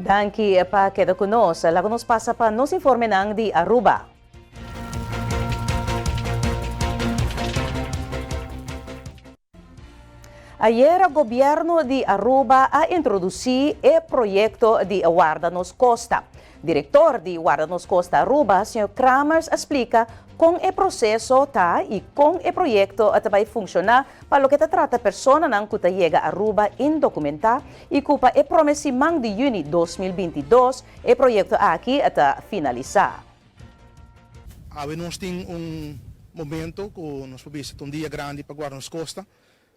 Danki pa keda ku nos. Laga nos pasa pa nos informenan di Aruba. Ayera gobierno di Aruba a introduci e proyecto di Warda Nos Costa. Director di Warda Nos Costa Aruba, señor Kramers a splica con e proceso ta y con e proyecto ta bay funciona pa loke ta trata personanan cu ta yega Aruba indocumenta y cu pa e prome siman di juni 2022 e proyecto aki ta finalisa. Awe nos tin un momento ku nos por bisa ta un dia grandi pa guarda nos kosta.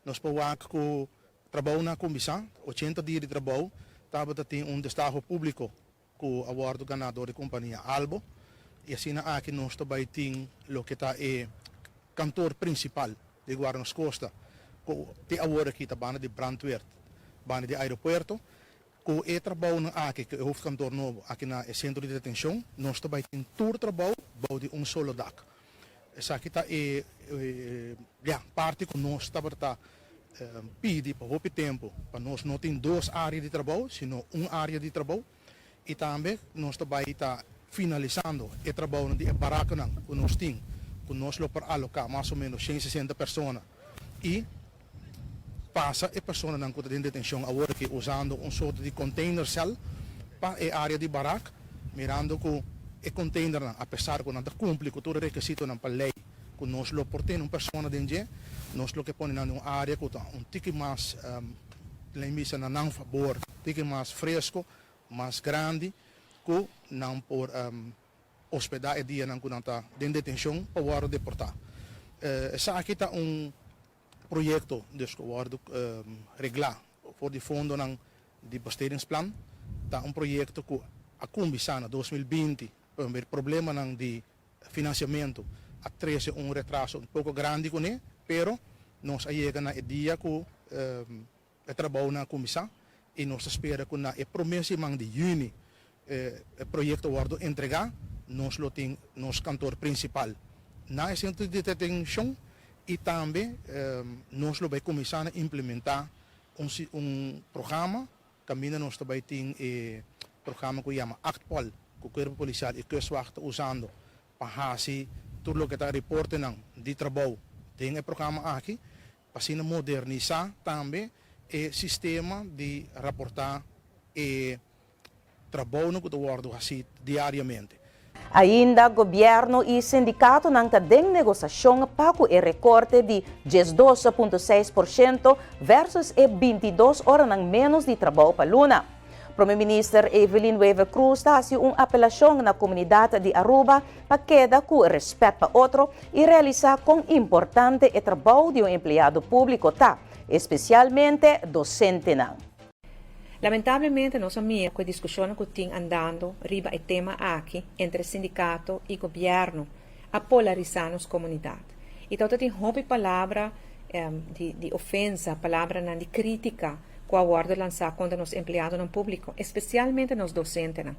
Nos por wak ku trabounan a kuminsá, ochenta dia di trabou tabata tin un destaho públiko ku a wòrdu ganá dor di kompania Albo i asina aki nos ta bai tin loke ta e kantor prinsipal di guarda nos kosta ku te awor aki ta banda di brandweer banda di aeropuerto. Ku e trabounan aki, ku e hoofdkantoor nobo aki na e sentro di detenshon, nos ta bai tin tur trabou bou di un solo dak. Esaki ta e ya parti ku nos tabata ta pidi pa hopi tempu, pa nos no tin dos área di trabou, sino un área di trabou. I tambe nos ta bai ta finalisando e trabounan di e barakonan ku nos tin, ku nos lo por aloká mas o ménos shen sesenta persona i pasa e personanan ku ta den detenshon awor aki usando un sorto di containercel pa e área di barak, mirando ku e containernan apesar ku nan ta kumpli ku tur e rekisitonan pa lei ku nos lo por tene un persona den dje, nos lo ke pone nan den un área ku ta un tiki mas lei bisa na nan fabor, tiki mas fresko, mas grandi ku nan por hospedá e dianan ku nan ta den detenshon pa wòrdu deportá. Esaki ta un proyekto dus ku wòrdu reglá for di fondonan di Bestedingsplan. Ta un proyekto ku a kuminsá na 2020 pero problemanan di finansiamentu a trese un retraso un poko grandi kuné, pero nos a yega na e dia ku E trabounan a kuminsá i nos ta spera ku na e promé siman di yüni e proyekto wòrdu entregá. Nos lo tin nos kantor prinsipal na e sentro di detenshon i tambe nos lo bai kuminsá na implementá un un programa kaminda nos ta bai tin e programa ku yama Aktpol ku Kuerpo Polisial i Kustwacht ta usando pa hasi tur loke ta reportenan di trabou den e programa aki. Pa asina modernisá tambe e sistema di raportá e trabounan ku ta wòrdu hasí diariamente. Ainda gobièrnu i sindikatonan ta den negosashon pa ku e rekorte di 12.6% versus e 22 oranan ménos di trabou pa luna. Prome Minister Evelyn Wever-Croes ta hasi un apelashon na komunidat di Aruba pa keda ku respèt pa otro i realisá kon importante e trabou di un empleado públiko ta, espesialmente dosentenan. Lamentablemente nos a mira ku e diskushonnan ku tin andando riba e tema aki entre sindikato i gobièrnu a polarisá nos komunidat i tabata tin hopi palabra di ofensa, palabranan di krítika ku a wòrdu lansá kontra nos empleadonan públiko, espesialmente nos dosentenan.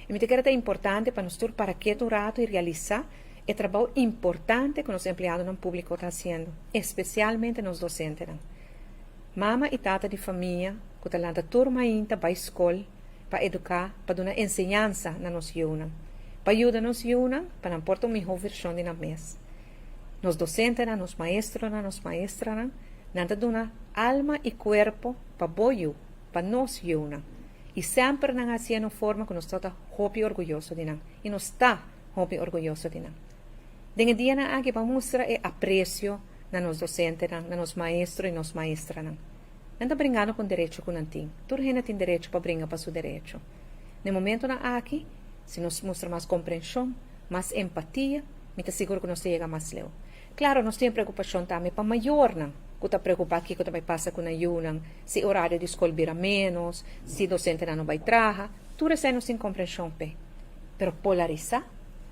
I mi ta kere ta importante pa nos tur para ketu un ratu i realisá e trabou importante ku nos empleadonan públiko ta hasiendo, espesialmente nos dosentenan. Mama i tata di famia ku ta lanta tur mainta bai skol pa eduká, pa duna enseñansa na nos yunan, pa yuda nos yunan pa nan por ta un mihó vershon di nan mes. Nos dosentenan, nos maestronan, nos maestranan, nan ta duna alma i kuerpo pa bo yu, pa nos yunan. I semper nan a hasié na un forma ku nos tabata hopi orguyoso di nan, i nos ta hopi orguyoso di nan. Den e dianan aki pa mustra e apresio na nos dosentenan, na nos maestro i nos maestranan. Nan ta bringando pa un derecho ku nan tin. Tur hende tin derecho pa bringa pa su derecho. Na e momentonan aki, si nos mustra mas komprenshon, mas empatia, mi ta sigur ku nos ta yega mas leu. Klaro, nos tin e preokupashon tambe pa mayornan ku ta preokupá kiko ta bai pasa ku nan yunan, si orario di skol bira ménos, si dosentenan no bai traha. Tur esei nos tin komprenshon p'e. Pero polarisá,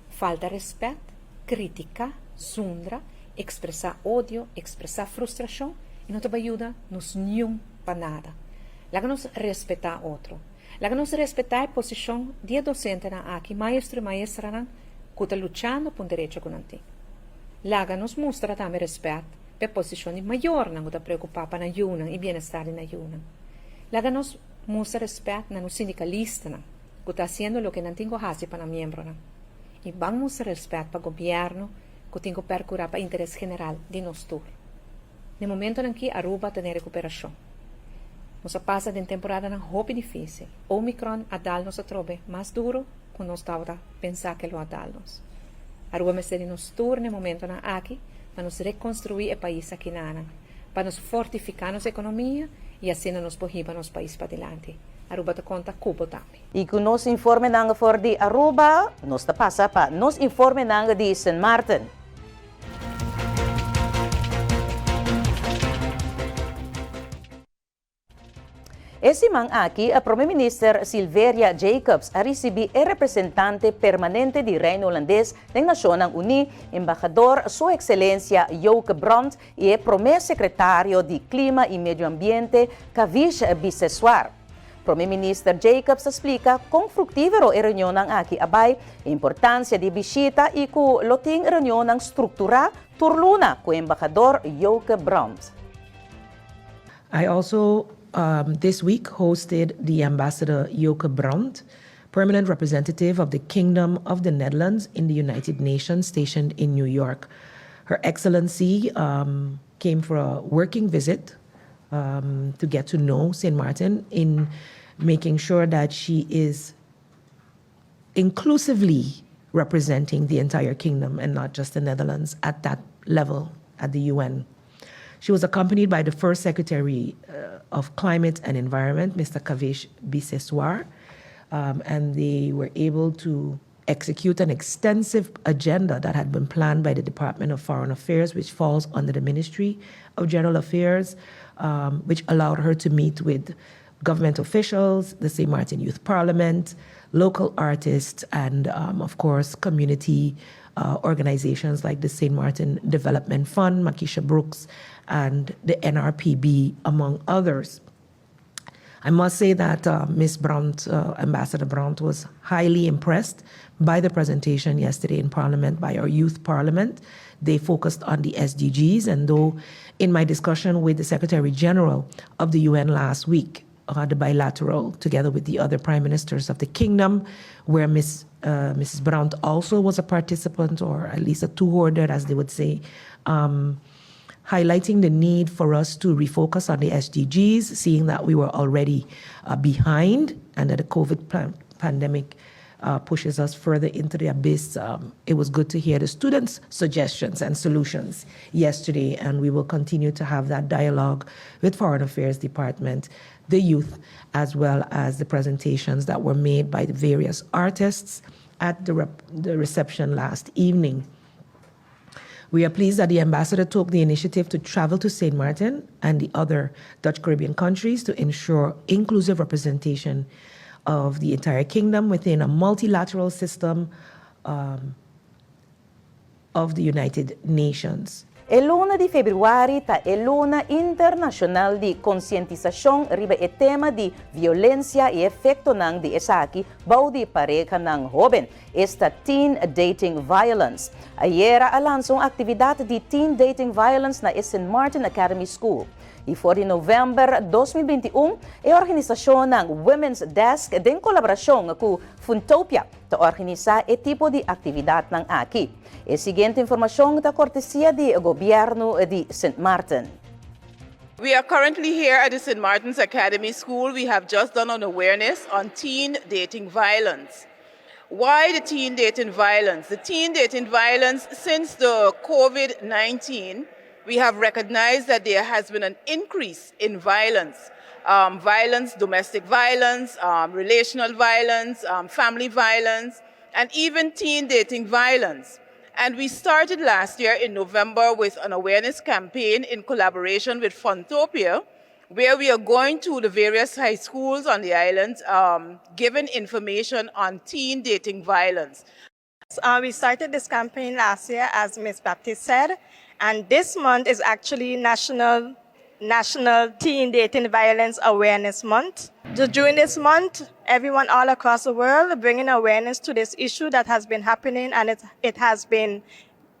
falta rèspèt, kritiká, zundra, ekspresá odio, ekspresá frustrashon, e no ta bai yuda nos niun pa nada. Laga nos respetá otro. Laga nos respetá e posishon di e dosentenan aki, maestro i maestranan, ku ta luchando pa un derecho ku nan tin. Laga nos mustra tambe respèt pa e posishon di mayornan ku ta preokupá pa nan yunan i bienestar di nan yunan. Laga nos. Mustra respet na nos sindicalistanan cu ta haciendo loke nan tin cu haci pa nan miembronan. Y ban mustra respet pa gobierno cu tin cu percura pa interes general di nos tur. Na e momentonan aki Aruba ta den recuperacion. Nos a pasa den temporadanan hopi dificil. Omicron a dal nos atrobe mas duro cu nos tabata pensa cu lo a dal nos. Aruba mester di nos tur na e momentonan aki pa nos reconstrui e pais akinanan, pa nos fortifica nos economia y asina nos por hiba nos pais padilanti. Aruba ta conta cu bo tambe. Y cu nos informenan for di Aruba, nos ta pasa pa nos informenan di Sint Maarten. E siman aki, Prome Minister Silveria Jacobs a ricibi e representante permanente di Reino Holandes den Nacionnan Uní, Embahador Su Excelencia Joke Brandt y e Prome Secretario di Clima y Medio Ambiente, Kavish Biseswar. Prome Minister Jacobs a splica con fructifero e reunionnan aki a bay, e importancia di e bishita y cu lo tin reunionnan structura tur luna cu Embahador Joke Brandt. I also um, this week hosted the Ambassador Joke Brandt, permanent representative of the Kingdom of the Netherlands in the United Nations stationed in New York. Her Excellency um, came for a working visit um, to get to know St. Martin in making sure that she is inclusively representing the entire kingdom and not just the Netherlands at that level at the UN. She was accompanied by the first Secretary uh, of Climate and Environment, Mr. Kavish Biseswar, um, and they were able to execute an extensive agenda that had been planned by the Department of Foreign Affairs, which falls under the Ministry of General Affairs, um, which allowed her to meet with government officials, the St. Martin Youth Parliament, local artists, and um, of course, community uh, organizations like the St. Martin Development Fund, Makisha Brooks, and the NRPB, among others. I must say that uh, Ms. Brandt, uh, Ambassador Brandt, was highly impressed by the presentation yesterday in Parliament by our youth parliament. They focused on the SDGs, and though in my discussion with the Secretary General of the UN last week, uh, the bilateral, together with the other prime ministers of the kingdom, where Ms. Uh, Mrs. Brandt also was a participant, or at least a two-hoarder, as they would say, um, highlighting the need for us to refocus on the SDGs, seeing that we were already uh, behind and that the COVID pan- pandemic uh, pushes us further into the abyss. Um, it was good to hear the students' suggestions and solutions yesterday, and we will continue to have that dialogue with Foreign Affairs Department, the youth, as well as the presentations that were made by the various artists at the, rep- the reception last evening. We are pleased that the ambassador took the initiative to travel to St. Martin and the other Dutch Caribbean countries to ensure inclusive representation of the entire kingdom within a multilateral system um, of the United Nations. E luna di februari ta e luna internashonal di konsientisashon riba e tema di violensia i efektonan di esaki bou di parehanan hóben, esta Teen Dating Violence. Ayera a lansa un aktividat di Teen Dating Violence na e Sint Maarten Academy School. I for di novèmber 2021 e organisashonnan Women's Desk den kolaborashon ku Funtopia ta organisá e tipo di aktividatnan aki. E siguiente informashon ta kortesia di gobièrnu di Sint Maarten. We are currently here at the St. Martin's Academy School. We have just done an awareness on teen dating violence. Why the teen dating violence? The teen dating violence, since the COVID 19, we have recognized that there has been an increase in violence. Um, violence, domestic violence, um, relational violence, um, family violence, and even teen dating violence. And we started last year in November with an awareness campaign in collaboration with Funtopia, where we are going to the various high schools on the island, giving information on teen dating violence. We started this campaign last year, as Ms. Baptiste said, and this month is actually National Teen Dating Violence Awareness Month. So during this month, everyone all across the world bringing awareness to this issue that has been happening, and it has been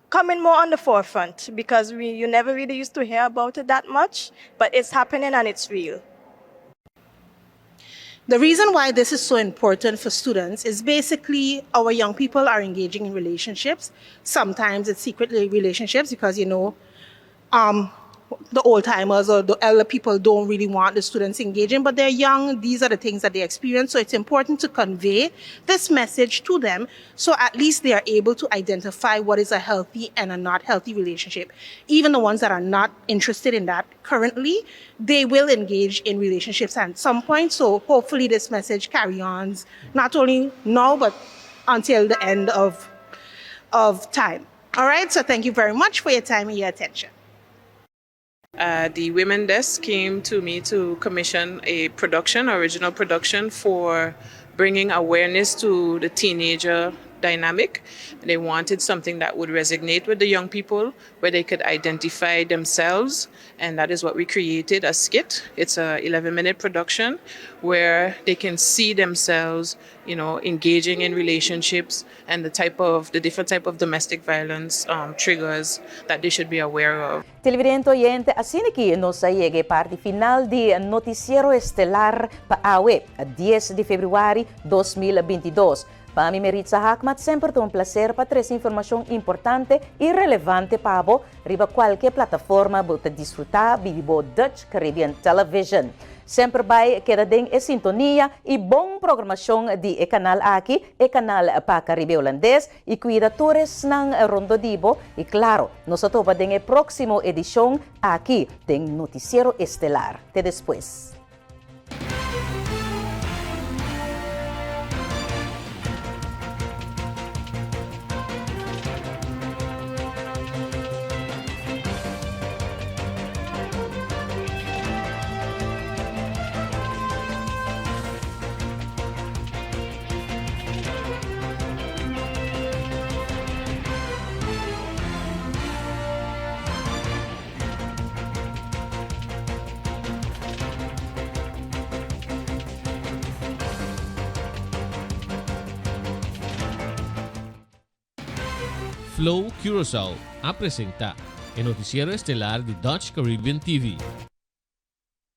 coming more on the forefront because you never really used to hear about it that much, but it's happening and it's real. The reason why this is so important for students is basically our young people are engaging in relationships. Sometimes it's secretly relationships because the old timers or the elder people don't really want the students engaging, but they're young. These are the things that they experience. So it's important to convey this message to them so at least they are able to identify what is a healthy and a not healthy relationship. Even the ones that are not interested in that currently, they will engage in relationships at some point. So hopefully this message carry on not only now, but until the end of time. All right, so thank you very much for your time and your attention. The Women Desk came to me to commission a production, original production for bringing awareness to the teenager dynamic. They wanted something that would resonate with the young people, where they could identify themselves, and that is what we created, a skit. It's a 11-minute production where they can see themselves engaging in relationships and the different type of domestic violence triggers that they should be aware of. Televidente oyente, asina aki nos a yega parti final di Noticiero Estelar pa awe, 10 di februari di 2022. Pa mi, Meritza Haakmat, semper un plaser pa trese informashon importante i relevante pa bo, riba kualke plataforma bo ta disfrutá di Dutch Caribbean Television. Semper bai keda den e sintonia i bon programashon di e kanal aki, e kanal pa Karibe Hulandes, i kuida tur esnan rondó di bo i klaro, nos ta topa den e próksimo edishon aki di Noticiero Estelar. Te despues. Flow Curaçao a presentá e notisiero estelar di Dutch Caribbean TV.